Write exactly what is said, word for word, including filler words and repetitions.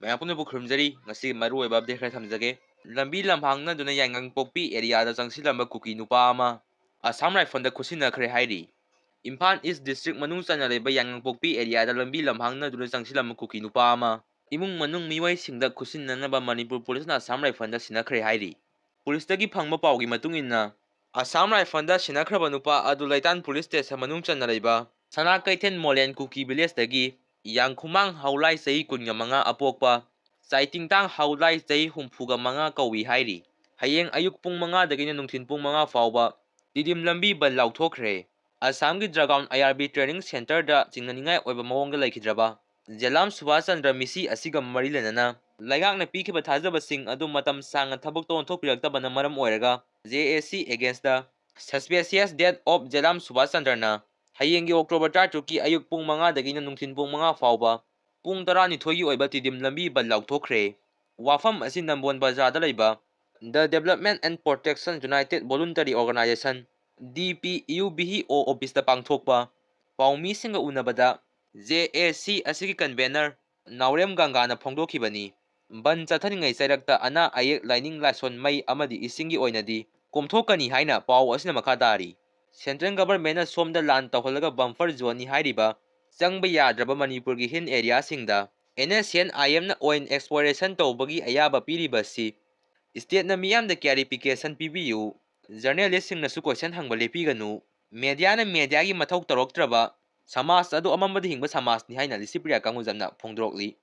ꯃꯌꯥꯝ ꯄꯨꯝꯅꯃꯛꯄꯨ ꯈꯨꯔꯨꯝꯖꯔꯤ꯫ ꯉꯁꯤ ꯃꯔꯨꯑꯣꯏꯕ ꯑꯞꯗꯦꯠ ꯈꯔ ꯊꯝꯖꯒꯦ꯫ ꯂꯝꯕꯤ ꯂꯝꯍꯥꯡꯅꯗꯨꯅ ꯌꯥꯏꯉꯪꯄꯣꯛꯄꯤ ꯑꯦꯔꯤꯌꯥꯗ ꯆꯪꯁꯤꯜꯂꯝꯕ ꯀꯨꯀꯤ ꯅꯨꯄꯥ ꯑꯃ ꯑꯁꯥꯝ ꯔꯥꯏꯐꯜꯗ ꯈꯨꯠꯁꯤꯟꯅꯈ꯭ꯔꯦ ꯍꯥꯏꯔꯤ꯫ ꯏꯝꯐꯥꯜ ꯏꯁ ꯗꯤꯁꯇ꯭ꯔꯤꯛ ꯃꯅꯨꯡ ꯆꯟꯅ ꯂꯩꯕ ꯌꯥꯏꯉꯪꯄꯣꯛꯄꯤ ꯑꯦꯔꯤꯌꯥꯗ ꯂꯝꯕꯤ ꯂꯝꯍꯥꯡꯅꯗꯨꯅ ꯆꯪꯁꯤꯜꯂꯝꯕ ꯀꯨꯀꯤ ꯅꯨꯄꯥ ꯑꯃ ꯏꯃꯨꯡ ꯃꯅꯨꯡ ꯃꯤꯑꯣꯏꯁꯤꯡꯗ ꯈꯨꯠꯁꯤꯟꯅꯅꯕ ꯃꯅꯤꯄꯨꯔ ꯄꯨꯂꯤꯁꯅ ꯑꯁꯥꯝ ꯔꯥꯏꯐꯜꯗ ꯁꯤꯟꯅꯈ꯭ꯔꯦ ꯍꯥꯏꯔꯤ꯫ ꯄꯨꯂꯤꯁꯇꯒꯤ ꯐꯪꯕ ꯄꯥꯎꯒꯤ ꯃꯇꯨꯡ ꯏꯟꯅ, ꯑꯁꯥꯝ ꯔꯥꯏꯐꯜꯗ ꯁꯤꯟꯅꯈ꯭ꯔꯕ ꯅꯨꯄꯥ ꯑꯗꯨ ꯂꯩꯇꯥꯟ ꯄꯨꯂꯤꯁ ꯁ꯭ꯇꯦꯁꯟ ꯃꯅꯨꯡ ꯆꯟꯅ ꯂꯩꯕ ꯁꯅꯥ ꯀꯩꯊꯦꯜ ꯃꯣꯂꯦꯟ ꯀꯨꯀꯤ ꯚꯤꯂꯦꯖꯇꯒꯤ ꯌꯥꯡꯈꯨꯃꯥꯡ ꯍꯥꯎꯂꯥꯏ ꯆꯍꯤ ꯀꯨꯟꯒ ꯃꯉꯥ ꯑꯄꯣꯛꯄ ꯆꯥꯏꯇꯤꯡꯇꯥꯡ ꯍꯥꯎꯂꯥꯏ ꯆꯍꯤ ꯍꯨꯝꯐꯨꯒ ꯃꯉꯥ ꯀꯧꯏ ꯍꯥꯏꯔꯤ꯫ ꯍꯌꯦꯡ ꯑꯌꯨꯛ ꯄꯨꯡ ꯃꯉꯥꯗꯒꯤꯅ ꯅꯨꯡꯊꯤꯜ ꯄꯨꯡ ꯃꯉꯥ ꯐꯥꯎꯕ ꯇꯤꯗꯤꯝ ꯂꯝꯕꯤ ꯕꯟ ꯂꯥꯎꯊꯣꯛꯈ꯭ꯔꯦ꯫ ꯑꯁꯥꯝꯒꯤ ꯖ꯭ꯔꯒꯥꯎꯟ ꯑꯥꯏ ꯑꯥꯔ ꯕꯤ ꯇ꯭ꯔꯦꯅꯤꯡ ꯁꯦꯟꯇꯔꯗ ꯆꯤꯡꯅꯅꯤꯡꯉꯥꯏ ꯑꯣꯏꯕ ꯃꯑꯣꯡꯗ ꯂꯩꯈꯤꯗ꯭ꯔꯕ ꯖꯦꯂꯥꯝ ꯁꯨꯚꯥꯁ ꯆꯟꯗ꯭ꯔ ꯃꯤꯁꯤ ꯑꯁꯤꯒ ꯃꯔꯤ ꯂꯩꯅꯅ ꯂꯩꯉꯥꯛꯅ ꯄꯤꯈꯤꯕ ꯊꯥꯖꯕꯁꯤꯡ ꯑꯗꯨ ꯃꯇꯝ ꯁꯥꯡꯅ ꯊꯕꯛꯇ ꯑꯣꯟꯊꯣꯛꯄꯤꯔꯛꯇꯕꯅ ꯃꯔꯝ ꯑꯣꯏꯔꯒ ꯖꯦ ꯑꯦ ꯁꯤ against Suspicious Death of ꯖꯦꯂꯥꯝ Subhash ꯆꯟꯗ꯭ꯔꯅ ꯍꯌꯦꯡꯒꯤ ꯑꯣꯛꯇꯣꯕꯔ ꯇꯔꯥꯇꯔꯨꯛꯀꯤ ꯑꯌꯨꯛ ꯄꯨꯡ ꯃꯉꯥꯗꯒꯤꯅ ꯅꯨꯡꯊꯤꯜ ꯄꯨꯡ ꯃꯉꯥ ꯐꯥꯎꯕ ꯄꯨꯡ ꯇꯔꯥꯅꯤꯊꯣꯏꯒꯤ ꯑꯣꯏꯕ ꯇꯤꯗꯤꯝ ꯂꯝꯕꯤ ꯕꯟ ꯂꯥꯎꯊꯣꯛꯈ꯭ꯔꯦ꯫ ꯋꯥꯐꯝ ꯑꯁꯤ ꯅꯝꯕꯣꯟ ꯕꯖꯥꯔꯗ ꯂꯩꯕ The Development and Protection United Voluntary Organization, D P U V O, ꯑꯣꯐꯤꯁꯇ ꯄꯥꯡꯊꯣꯛꯄ ꯄꯥꯎꯃꯤꯁꯤꯡꯒ ꯎꯅꯕꯗ ꯖꯦ ꯑꯦ ꯁꯤ ꯑꯁꯤꯒꯤ ꯀꯟꯚꯦꯅꯔ ꯅꯥꯎꯔꯦꯝ ꯒꯪꯒꯥꯅ ꯐꯣꯡꯗꯣꯛꯈꯤꯕꯅꯤ꯫ ꯕꯟ ꯆꯠꯊꯔꯤꯉꯩ ꯆꯩꯔꯛꯇ ꯑꯅꯥ ꯑꯌꯦꯛ, ꯂꯥꯏꯅꯤꯡ ꯂꯥꯏꯁꯣꯟ, ꯃꯩ ꯑꯃꯗꯤ ꯏꯁꯤꯡꯒꯤ ꯑꯣꯏꯅꯗꯤ ꯀꯣꯝꯊꯣꯛꯀꯅꯤ ꯍꯥꯏꯅ ꯄꯥꯎ ꯑꯁꯤꯅ ꯃꯈꯥ ꯇꯥꯔꯤ꯫ ꯁꯦꯟꯇ꯭ꯔꯦꯜ ꯒꯚꯔꯟꯃꯦꯟꯠꯅ ꯁꯣꯝꯗ ꯂꯥꯟ ꯇꯧꯍꯜꯂꯒ ꯕꯝꯐꯔ ꯖꯣꯟꯅꯤ ꯍꯥꯏꯔꯤꯕ ꯆꯪꯕ ꯌꯥꯗ꯭ꯔꯕ ꯃꯅꯤꯄꯨꯔꯒꯤ hill ꯑꯦꯔꯤꯌꯥꯁꯤꯡꯗ N S C N I ꯑꯦꯝꯅ ꯑꯣꯏꯜ ꯑꯦꯛꯁꯄ꯭ꯂꯣꯔꯦꯁꯟ ꯇꯧꯕꯒꯤ ꯑꯌꯥꯕ ꯄꯤꯔꯤꯕꯁꯤ ꯁ꯭ꯇꯦꯠꯅ ꯃꯤꯌꯥꯝꯗ ꯀ꯭ꯂꯦꯔꯤꯐꯤꯀꯦꯁꯟ ꯄꯤꯕꯤꯌꯨ, ꯖꯔꯅꯦꯂꯤꯁꯁꯤꯡꯅꯁꯨ ꯀꯣꯏꯁꯟ ꯍꯪꯕ ꯂꯦꯞꯄꯤꯒꯅꯨ, ꯃꯦꯗꯤꯌꯥꯅ ꯃꯦꯗꯤꯌꯥꯒꯤ ꯃꯊꯧ ꯇꯧꯔꯛꯇ꯭ꯔꯕ ꯁꯃꯥꯖ ꯑꯗꯨ ꯑꯃꯝꯕꯗ ꯍꯤꯡꯕ ꯁꯃꯥꯖꯅꯤ ꯍꯥꯏꯅ ꯂꯤꯁꯤꯄ꯭ꯔꯤꯌꯥ ꯀꯪꯒꯨꯖꯝꯅ ꯐꯣꯡꯗꯣꯔꯛꯂꯤ꯫